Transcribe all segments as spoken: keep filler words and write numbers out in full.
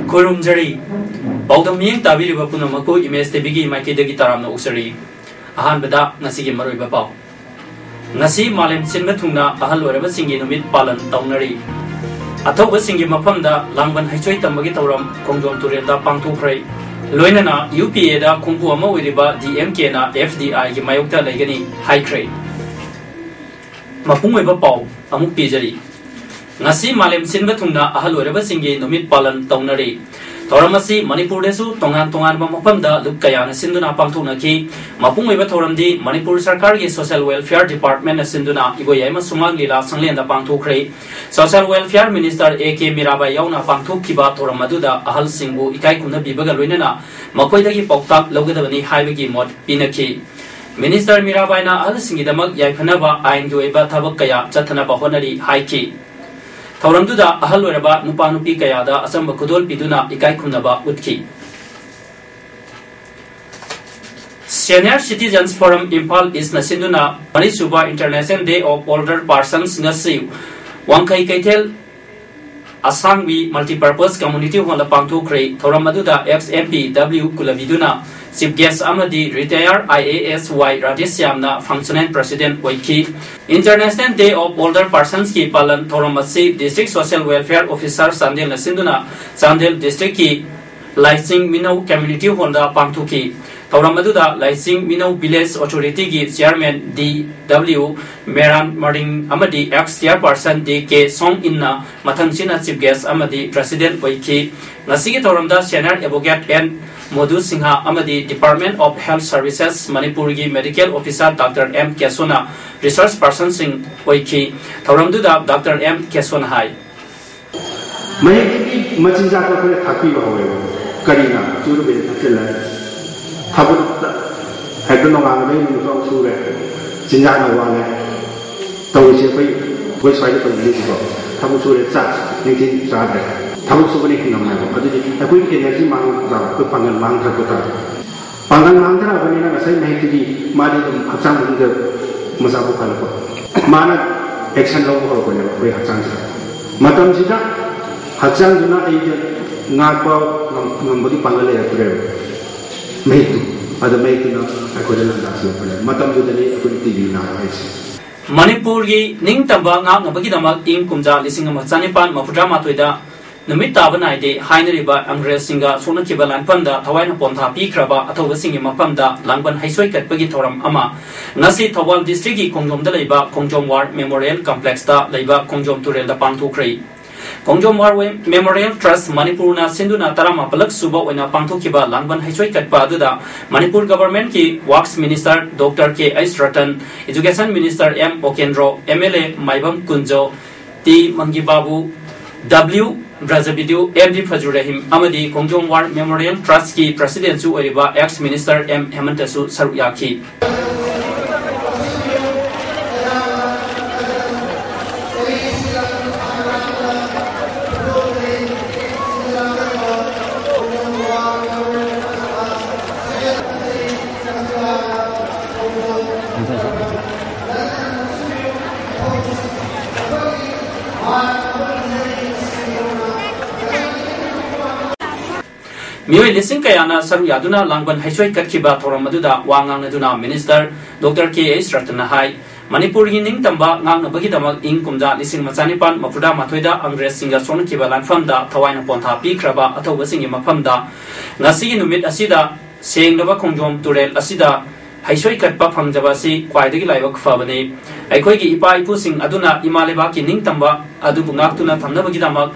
ꯈꯨꯔꯨꯝꯖꯔꯤ꯫ ꯄꯥꯎꯗꯝ ꯃꯤꯠꯌꯦꯡ ꯇꯥꯕꯤꯔꯤꯕ ꯄꯨꯝꯅꯃꯛꯄꯨ ꯏꯃꯦꯖ ꯇꯤꯚꯤꯒꯤ ꯃꯥꯏꯀꯩꯗꯒꯤ ꯇꯔꯥꯝꯅ ꯑꯣꯛꯆꯔꯤ꯫ ꯑꯍꯥꯟꯕꯗ ꯉꯁꯤꯒꯤ ꯃꯔꯨꯑꯣꯏꯕ ꯄꯥꯎ꯫ ꯉꯁꯤ ꯃꯥꯂꯦꯝ ꯁꯤꯟꯕ ꯊꯨꯡꯅ ꯑꯍꯜ ꯑꯣꯏꯔꯕꯁꯤꯡꯒꯤ ꯅꯨꯃꯤꯠ ꯄꯥꯂꯟ ꯇꯧꯅꯔꯤ꯫ ꯑꯊꯧꯕꯁꯤꯡꯒꯤ ꯃꯐꯝꯗ ꯂꯥꯡꯕꯟ ꯍꯩꯆꯣꯏ ꯇꯝꯕꯒꯤ ꯊꯧꯔꯝ ꯈꯣꯡꯖꯣꯝ ꯇꯨꯔꯦꯜꯗ ꯄꯥꯡꯊꯣꯛꯈ꯭ꯔꯦ꯫ ꯂꯣꯏꯅꯅ ꯌꯨ ꯄꯤ ꯑꯦꯗ ꯈꯣꯡꯕꯨ ꯑꯃ ꯑꯣꯏꯔꯤꯕ ꯗꯤ ꯑꯦꯝ ꯀꯦꯅ ꯑꯦꯐ ꯗꯤ ꯑꯥꯏꯒꯤ ꯃꯥꯌꯣꯛꯇ ꯂꯩꯒꯅꯤ ꯍꯥꯏꯈ꯭ꯔꯦ꯫ ꯃꯄꯨꯡ ꯑꯣꯏꯕ ꯄꯥꯎ ꯑꯃꯨꯛ ꯄꯤꯖꯔꯤ꯫ ꯉꯁꯤ ꯃꯥꯂꯦꯝ ꯁꯤꯟꯕ ꯊꯨꯡꯅ ꯑꯍꯜ ꯑꯣꯏꯔꯕꯁꯤꯡꯒꯤ ꯅꯨꯃꯤꯠ ꯄꯥꯂꯟ ꯇꯧꯅꯔꯤ꯫ ꯊꯧꯔꯝ ꯑꯁꯤ ꯃꯅꯤꯄꯨꯔꯗꯁꯨ ꯇꯣꯉꯥꯟ ꯇꯣꯉꯥꯟꯕ ꯃꯐꯝꯗ ꯂꯨꯞ ꯀꯌꯥꯅ ꯁꯤꯟꯗꯨꯅ ꯄꯥꯡꯊꯣꯛꯅꯈꯤ꯫ ꯃꯄꯨꯡ ꯑꯣꯏꯕ ꯊꯧꯔꯝꯗꯤ ꯃꯅꯤꯄꯨꯔ ꯁꯔꯀꯥꯔꯒꯤ ꯁꯣꯁꯤꯌꯦꯜ ꯋꯦꯜꯐꯤꯌꯔ ꯗꯤꯄꯥꯔꯠꯃꯦꯟꯅ ꯁꯤꯟꯗꯨꯅ ꯏꯕꯣꯌꯥꯏꯃ ꯁꯨꯃꯥꯡ ꯂꯤꯂꯥ ꯁꯪꯂꯦꯟꯗ ꯄꯥꯡꯊꯣꯛꯈ꯭ꯔꯦ꯫ Social welfare minister A K Mirabai ꯌꯥꯎꯅ ꯄꯥꯡꯊꯣꯛꯈꯤꯕ ꯊꯧꯔꯝ ꯑꯗꯨꯗ ꯑꯍꯜꯁꯤꯡꯕꯨ ꯏꯀꯥꯏ ꯈꯨꯝꯅꯕꯤꯕꯒ ꯂꯣꯏꯅꯅ ꯃꯈꯣꯏꯗꯒꯤ ꯄꯥꯎꯇꯥꯛ ꯂꯧꯒꯗꯕꯅꯤ ꯍꯥꯏꯕꯒꯤ ꯃꯣꯠ ꯄꯤꯅꯈꯤ꯫ ꯃꯤꯅꯤꯁꯇꯔ ꯃꯤꯔꯥꯕꯥꯏꯅ ꯑꯍꯜꯁꯤꯡꯒꯤꯗꯃꯛ ꯌꯥꯏꯐꯅꯕ ꯑꯥꯏꯟꯒꯤ ꯑꯣꯏꯕ ꯊꯕꯛ ꯀꯌꯥ ꯆꯠꯊꯅꯕ ꯍꯣꯠꯅꯔꯤ ꯍꯥꯏꯈꯤ꯫ ꯊꯧꯔꯝꯗꯨꯗ ꯑꯍꯜ ꯑꯣꯏꯔꯕ ꯅꯨꯄꯥ ꯅꯨꯄꯤ ꯀꯌꯥꯗ ꯑꯆꯝꯕ ꯈꯨꯗꯣꯜ ꯄꯤꯗꯨꯅ ꯏꯀꯥꯏ ꯈꯨꯝꯅꯕ ꯎꯠꯈꯤ꯫ Senior Citizens Forum Imphal Eastꯅ ꯁꯤꯟꯗꯨꯅ ꯃꯔꯤꯁꯨꯕ International Day of Older Persons ꯉꯁꯤ ꯋꯥꯡꯈꯩ ꯀꯩꯊꯦꯜ ꯑꯁꯥꯡꯕꯤ Multipurpose Community Hallꯗ ꯄꯥꯡꯊꯣꯛꯈ꯭ꯔꯦ꯫ ꯊꯧꯔꯝ ꯑꯗꯨꯗ ex M P W ꯀꯨꯂꯕꯤꯗꯨꯅ chief guest ꯑꯃꯗꯤ retired I A S Y ꯔꯥꯙꯦꯁ꯭ꯌꯥꯝꯅ functional president ꯑꯣꯏꯈꯤ꯫ International Day of Older Personsꯀꯤ ꯄꯥꯂꯟ ꯊꯧꯔꯝ ꯑꯁꯤ District Social Welfare Officer ꯆꯥꯟꯗꯦꯜꯅ ꯁꯤꯟꯗꯨꯅ ꯆꯥꯟꯗꯦꯜ districtꯀꯤ ꯂꯥꯏꯆꯤꯡ ꯃꯤꯅꯧ Community Hallꯗ ꯄꯥꯡꯊꯣꯛꯈꯤ꯫ ꯊꯧꯔꯝ ꯑꯗꯨꯗ ꯂꯥꯏꯆꯤꯡ ꯃꯤꯅꯧ Village Authorityꯒꯤ chairman D W ꯃꯦꯔꯥꯟ ꯃꯔꯤꯡ ꯑꯃꯗꯤ ex chairperson D K ꯁꯣꯡ ꯏꯟꯅ ꯃꯊꯪꯁꯤꯠꯅ chief guest ꯑꯃꯗꯤ president ꯑꯣꯏꯈꯤ꯫ ꯉꯁꯤꯒꯤ ꯊꯧꯔꯝꯗ senior advocate N ꯃꯣꯗꯨ ꯁꯤꯡꯍ ꯑꯃꯗꯤ Department of Health Services ꯃꯅꯤꯄꯨꯔꯒꯤ medical officer Doctor M ꯀꯦꯁꯣꯅ resource personꯁꯤꯡ ꯑꯣꯏꯈꯤ꯫ ꯊꯧꯔꯝꯗꯨꯗ Doctor M ꯀꯦꯁꯣꯅ ꯍꯥꯏ꯫ ꯃꯍꯤꯛꯀꯤ ꯃꯆꯤꯟꯖꯥꯛꯇ ꯑꯩꯈꯣꯏꯅ ꯊꯥꯛꯄꯤꯕ ꯍꯧꯔꯦꯕ꯫ ꯀꯔꯤꯅ? ꯆꯨꯔꯨꯕꯦꯟ ꯊꯛꯆꯤꯜꯂꯦ꯫ ꯊꯕꯛꯇ ꯍꯦꯛꯇ ꯅꯣꯡꯉꯥꯟꯕꯗꯒꯤ ꯅꯨꯃꯤꯠ ꯐꯥꯎ ꯁꯨꯔꯦ, ꯆꯤꯟꯖꯥꯛꯅ ꯋꯥꯠꯂꯦ꯫ ꯇꯧꯔꯤꯁꯦ ꯑꯩꯈꯣꯏ, ꯑꯩꯈꯣꯏ ꯁ꯭ꯋꯥꯏꯗ ꯇꯧꯕꯤꯔꯤꯁꯤꯀꯣ, ꯊꯕꯛ ꯁꯨꯔꯦ, ꯆꯥꯛ ꯅꯤꯡꯊꯤꯅ ꯆꯥꯗ꯭ꯔꯦ꯫ ꯊꯕꯛ ꯁꯨꯕꯅ ꯍꯦꯟꯅ ꯉꯝꯃꯦꯕ꯫ ꯑꯗꯨꯗꯤ ꯑꯩꯈꯣꯏ energy ꯃꯥꯡꯗ꯭ꯔꯥ, ꯑꯩꯈꯣꯏ ꯄꯥꯡꯒꯜ ꯃꯥꯡꯊꯔꯛꯄ ꯇꯥꯔꯦ꯫ ꯄꯥꯡꯒꯜ ꯃꯥꯡꯊꯔꯛꯑꯕꯅꯤꯅ ꯉꯁꯥꯏ ꯃꯍꯤꯛꯇꯨꯗꯤ ꯃꯥꯗꯤ ꯑꯗꯨꯝ ꯍꯛꯆꯥꯡ ꯃꯅꯨꯡꯗ ꯃꯆꯥ ꯄꯣꯛꯍꯜꯂꯛꯄ, ꯃꯥꯅ action ꯂꯧꯕ ꯍꯧꯔꯛꯄꯅꯦꯕ ꯑꯩꯈꯣꯏ ꯍꯛꯆꯥꯡꯁꯤꯗ꯫ ꯃꯇꯝꯁꯤꯗ ꯍꯛꯆꯥꯡꯗꯨꯅ ꯑꯩꯁꯦ ꯉꯥꯛꯄ ꯉꯝ-, ꯉꯝꯕꯒꯤ ꯄꯥꯡꯒꯜ ꯂꯩꯔꯛꯇ꯭ꯔꯦꯕ꯫ ꯃꯍꯤꯛꯇꯨ, ꯑꯗ ꯃꯍꯤꯛꯇꯨꯅ ꯑꯩꯈꯣꯏꯗ ꯂꯥꯟꯗꯥꯁꯤꯜꯂꯛꯄꯅꯦ꯫ ꯃꯇꯝꯗꯨꯗꯅꯤ ꯑꯩꯈꯣꯏꯅ ꯇꯤ ꯕꯤ ꯅꯥꯕ ꯍꯥꯏꯁꯦ꯫ ꯃꯅꯤꯄꯨꯔꯒꯤ ꯅꯤꯡꯇꯝꯕ ꯉꯥꯛꯅꯕꯒꯤꯗꯃꯛ ꯏꯪ ꯀꯨꯝꯖꯥ ꯂꯤꯁꯤꯡ ꯑꯃ ꯆꯥꯅꯤꯄꯥꯟ ꯃꯧꯗ꯭ꯔꯥ ꯃꯥꯊꯣꯏꯗ ꯅꯨꯃꯤꯠ ꯇꯥꯕ ꯅꯥꯏꯗꯦ ꯍꯥꯏꯅꯔꯤꯕ ꯑꯪꯒ꯭ꯔꯦꯖꯁꯤꯡꯒ ꯁꯣꯛꯅꯈꯤꯕ ꯂꯥꯟꯐꯝꯗ ꯊꯋꯥꯏꯅ ꯄꯣꯟꯊꯥ ꯄꯤꯈ꯭ꯔꯕ ꯑꯊꯧꯕꯁꯤꯡꯒꯤ ꯃꯐꯝꯗ ꯂꯥꯡꯕꯟ ꯍꯩꯁꯣꯏ ꯀꯠꯄꯒꯤ ꯊꯧꯔꯝ ꯑꯃ ꯉꯁꯤ ꯊꯧꯕꯥꯜ districtꯀꯤ ꯈꯣꯡꯖꯣꯝꯗ ꯂꯩꯕ ꯈꯣꯡꯖꯣꯝ War Memorial Complexꯇ ꯂꯩꯕ ꯈꯣꯡꯖꯣꯝ ꯇꯨꯔꯦꯜꯗ ꯄꯥꯡꯊꯣꯛꯈ꯭ꯔꯦ꯫ ꯈꯣꯡꯖꯣꯝ War Memorial Trust ꯃꯅꯤꯄꯨꯔꯅ ꯁꯤꯟꯗꯨꯅ ꯇꯔꯥꯃꯥꯄꯜꯂꯛ ꯁꯨꯕ ꯑꯣꯏꯅ ꯄꯥꯡꯊꯣꯛꯈꯤꯕ ꯂꯥꯡꯕꯟ ꯍꯩꯁꯣꯏ ꯀꯠꯄ ꯑꯗꯨꯗ ꯃꯅꯤꯄꯨꯔ governmentꯀꯤ Works Minister Doctor K H Ratan, Education Minister M Okendro, M L A Maibam Kunjo, T Mangi Babu, W Brajabidu, M D Fajur Rahim ꯑꯃꯗꯤ ꯈꯣꯡꯖꯣꯝ War Memorial Trustꯀꯤ Presidentꯁꯨ ꯑꯣꯏꯔꯤꯕ ex Minister ꯑꯦꯝ ꯍꯦꯃꯟꯇꯁꯨ ꯁꯔꯨꯛ ꯌꯥꯈꯤ꯫ ꯃꯤꯑꯣꯏ ꯂꯤꯁꯤꯡ ꯀꯌꯥꯅ ꯁꯔꯨꯛ ꯌꯥꯗꯨꯅ ꯂꯥꯡꯕꯟ ꯍꯩꯁꯣꯏ ꯀꯠꯈꯤꯕ ꯊꯧꯔꯝ ꯑꯗꯨꯗ ꯋꯥ ꯉꯥꯡꯅꯗꯨꯅ Minister Doctor ꯀꯦ ꯑꯩꯆ ꯔꯇꯟꯅ ꯍꯥꯏ, ꯃꯅꯤꯄꯨꯔꯒꯤ ꯅꯤꯡꯇꯝꯕ ꯉꯥꯛꯅꯕꯒꯤꯗꯃꯛ ꯏꯪ ꯀꯨꯝꯖꯥ ꯂꯤꯁꯤꯡ ꯑꯃ ꯆꯥꯅꯤꯄꯥꯟ ꯃꯧꯗ꯭ꯔꯥ ꯃꯥꯊꯣꯏꯗ ꯑꯪꯒ꯭ꯔꯦꯖꯁꯤꯡꯒ ꯁꯣꯛꯅꯈꯤꯕ ꯂꯥꯟꯐꯝꯗ ꯊꯋꯥꯏꯅ ꯄꯣꯟꯊꯥ ꯄꯤꯈ꯭ꯔꯕ ꯑꯊꯧꯕꯁꯤꯡꯒꯤ ꯃꯐꯝꯗ ꯉꯁꯤꯒꯤ ꯅꯨꯃꯤꯠ ꯑꯁꯤꯗ ꯁꯦꯡꯂꯕ ꯈꯣꯡꯖꯣꯝ ꯇꯨꯔꯦꯜ ꯑꯁꯤꯗ ꯍꯩꯁꯣꯏ ꯀꯠꯄ ꯐꯪꯖꯕ ꯑꯁꯤ ꯈ꯭ꯋꯥꯏꯗꯒꯤ ꯂꯥꯏꯕꯛ ꯐꯕꯅꯤ꯫ ꯑꯩꯈꯣꯏꯒꯤ ꯏꯄꯥ ꯏꯄꯨꯁꯤꯡ ꯑꯗꯨꯅ ꯏꯃꯥ ꯂꯩꯕꯥꯛꯀꯤ ꯅꯤꯡꯇꯝꯕ ꯑꯗꯨꯕꯨ ꯉꯥꯛꯇꯨꯅ ꯊꯝꯅꯕꯒꯤꯗꯃꯛ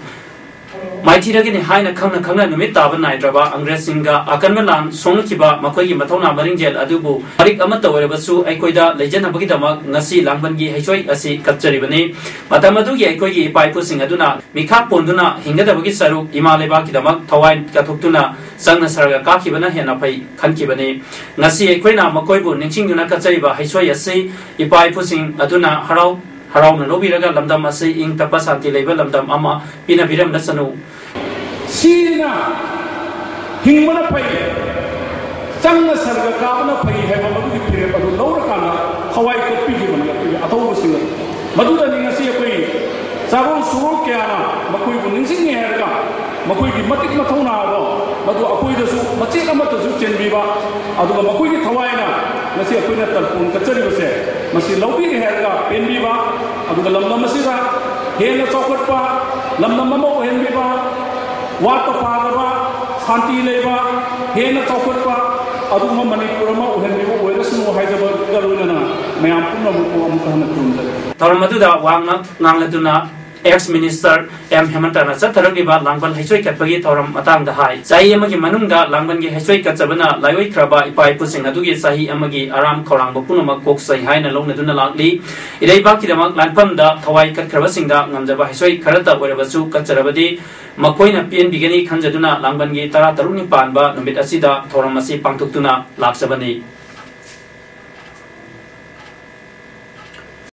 ꯃꯥꯏꯊꯤꯔꯒꯅꯤ ꯍꯥꯏꯅ ꯈꯪꯅ ꯈꯪꯅ ꯅꯨꯃꯤꯠ ꯇꯥꯕ ꯅꯥꯏꯗ꯭ꯔꯕ ꯑꯪꯒ꯭ꯔꯦꯖꯁꯤꯡꯒ ꯑꯀꯟꯕ ꯂꯥꯟ ꯁꯣꯛꯅꯈꯤꯕ ꯃꯈꯣꯏꯒꯤ ꯃꯊꯧꯅꯥ ꯃꯔꯤꯡꯖꯦꯜ ꯑꯗꯨꯕꯨ ꯃꯔꯤꯛ ꯑꯃꯠꯇ ꯑꯣꯏꯔꯕꯁꯨ ꯑꯩꯈꯣꯏꯗ ꯂꯩꯖꯅꯕꯒꯤꯗꯃꯛ ꯉꯁꯤ ꯂꯥꯡꯕꯟꯒꯤ ꯍꯩꯁꯣꯏ ꯑꯁꯤ ꯀꯠꯆꯔꯤꯕꯅꯤ꯫ ꯃꯇꯝ ꯑꯗꯨꯒꯤ ꯑꯩꯈꯣꯏꯒꯤ ꯏꯄꯥ ꯏꯄꯨꯁꯤꯡ ꯑꯗꯨꯅ ꯃꯤꯈꯥ ꯄꯣꯟꯗꯨꯅ ꯍꯤꯡꯒꯗꯕꯒꯤ ꯁꯔꯨꯛ ꯏꯃꯥ ꯂꯩꯕꯥꯛꯀꯤꯗꯃꯛ ꯊꯋꯥꯏ ꯀꯠꯊꯣꯛꯇꯨꯅ ꯆꯪꯅ ꯁꯔꯒ ꯀꯥꯈꯤꯕꯅ ꯍꯦꯟꯅ ꯐꯩ ꯈꯟꯈꯤꯕꯅꯤ꯫ ꯉꯁꯤ ꯑꯩꯈꯣꯏꯅ ꯃꯈꯣꯏꯕꯨ ꯅꯤꯡꯁꯤꯡꯗꯨꯅ ꯀꯠꯆꯔꯤꯕ ꯍꯩꯁꯣꯏ ꯑꯁꯤ ꯏꯄꯥ ꯏꯄꯨꯁꯤꯡ ꯑꯗꯨꯅ ꯍꯔꯥꯎ ꯍꯔꯥꯎꯅ ꯂꯧꯕꯤꯔꯒ ꯂꯝꯗꯝ ꯑꯁꯤ ꯏꯪ ꯇꯞꯄ ꯁꯥꯟꯇꯤ ꯂꯩꯕ ꯂꯝꯗꯝ ꯑꯃ ꯄꯤꯅꯕꯤꯔꯝꯂꯁꯅꯨ꯫ ꯁꯤꯅ ꯍꯤꯡꯕꯅ ꯐꯩ, ꯆꯪꯅ ꯁꯔꯒ ꯀꯥꯕꯅ ꯐꯩ ꯍꯥꯏꯕ ꯃꯗꯨꯒꯤ ꯐꯤꯔꯦꯞ ꯑꯗꯨ ꯂꯧꯔꯀꯥꯟꯗ ꯊꯋꯥꯏ ꯀꯠꯄꯤꯈꯤꯕꯅꯤ ꯑꯩꯈꯣꯏꯒꯤ ꯑꯊꯧꯕꯁꯤꯡ ꯑꯗꯨ꯫ ꯃꯗꯨꯗꯅꯤ ꯉꯁꯤ ꯑꯩꯈꯣꯏ ꯆꯥꯔꯣꯜ ꯁꯨꯔꯣꯜ ꯀꯌꯥꯅ ꯃꯈꯣꯏꯕꯨ ꯅꯤꯡꯁꯤꯡꯉꯤ ꯍꯥꯏꯔꯒ ꯃꯈꯣꯏꯒꯤ ꯃꯇꯤꯛ ꯃꯊꯧꯅꯥ ꯑꯗꯣ ꯃꯗꯨ ꯑꯩꯈꯣꯏꯗꯁꯨ ꯃꯆꯦꯠ ꯑꯃꯠꯇꯁꯨ ꯆꯦꯟꯕꯤꯕ, ꯑꯗꯨꯒ ꯃꯈꯣꯏꯒꯤ ꯊꯋꯥꯏꯅ ꯉꯁꯤ ꯑꯩꯈꯣꯏꯅ ꯇꯔꯄꯣꯟ ꯀꯠꯆꯔꯤꯕꯁꯦ ꯃꯁꯤ ꯂꯧꯕꯤꯔꯦ ꯍꯥꯏꯔꯒ ꯄꯦꯟꯕꯤꯕ, ꯑꯗꯨꯒ ꯂꯝꯗꯝ ꯑꯁꯤꯗ ꯍꯦꯟꯅ ꯆꯥꯎꯈꯠꯄ ꯂꯝꯗꯝ ꯑꯃ ꯑꯣꯏꯍꯟꯕꯤꯕ, ꯋꯥꯠꯄ ꯄꯥꯗꯕ, ꯁꯥꯟꯇꯤ ꯂꯩꯕ, ꯍꯦꯟꯅ ꯆꯥꯎꯈꯠꯄ ꯑꯗꯨꯒꯨꯝꯕ ꯃꯅꯤꯄꯨꯔ ꯑꯃ ꯑꯣꯏꯍꯟꯕꯤꯕ ꯑꯣꯏꯔꯁꯅꯨ ꯍꯥꯏꯖꯕꯒ ꯂꯣꯏꯅꯅ ꯃꯌꯥꯝ ꯄꯨꯝꯅꯃꯛꯄꯨ ꯑꯃꯨꯛ ꯍꯟꯅ ꯈꯨꯔꯨꯝꯖꯔꯤ꯫ ꯊꯧꯔꯝ ꯑꯗꯨꯗ ꯋꯥ ꯉꯥꯡ-, ꯉꯥꯡꯂꯗꯨꯅ ex minister ꯑꯦꯝ ꯍꯦꯃꯟꯇꯅ ꯆꯠꯊꯔꯛꯂꯤꯕ ꯂꯥꯡꯕꯟ ꯍꯩꯁꯣꯏ ꯀꯠꯄꯒꯤ ꯊꯧꯔꯝ ꯃꯇꯥꯡꯗ ꯍꯥꯏ꯫ ꯆꯍꯤ ꯑꯃꯒꯤ ꯃꯅꯨꯡꯗ ꯂꯥꯡꯕꯟꯒꯤ ꯍꯩꯁꯣꯏ ꯀꯠꯆꯕꯅ ꯂꯥꯏꯑꯣꯏꯈ꯭ꯔꯕ ꯏꯄꯥ ꯏꯄꯨꯁꯤꯡ ꯑꯗꯨꯒꯤ ꯆꯍꯤ ꯑꯃꯒꯤ ꯑꯔꯥꯝ ꯈꯧꯔꯥꯡꯕ ꯄꯨꯝꯅꯃꯛ ꯀꯣꯛꯆꯩ ꯍꯥꯏꯅ ꯂꯧꯅꯗꯨꯅ ꯂꯥꯛꯂꯤ꯫ ꯏꯔꯩꯕꯥꯛꯀꯤꯗꯃꯛ ꯂꯥꯟꯐꯝꯗ ꯊꯋꯥꯏ ꯀꯠꯈ꯭ꯔꯕꯁꯤꯡꯗ ꯉꯝꯖꯕ ꯍꯩꯁꯣꯏ ꯈꯔꯇ ꯑꯣꯏꯔꯕꯁꯨ ꯀꯠꯆꯔꯕꯗꯤ ꯃꯈꯣꯏꯅ ꯄꯦꯟꯕꯤꯒꯅꯤ ꯈꯟꯖꯗꯨꯅ ꯂꯥꯡꯕꯟꯒꯤ ꯇꯔꯥꯇꯔꯨꯛꯅꯤ ꯄꯥꯟꯕ ꯅꯨꯃꯤꯠ ꯑꯁꯤꯗ ꯊꯧꯔꯝ ꯑꯁꯤ ꯄꯥꯡꯊꯣꯛꯇꯨꯅ ꯂꯥꯛꯆꯕꯅꯤ꯫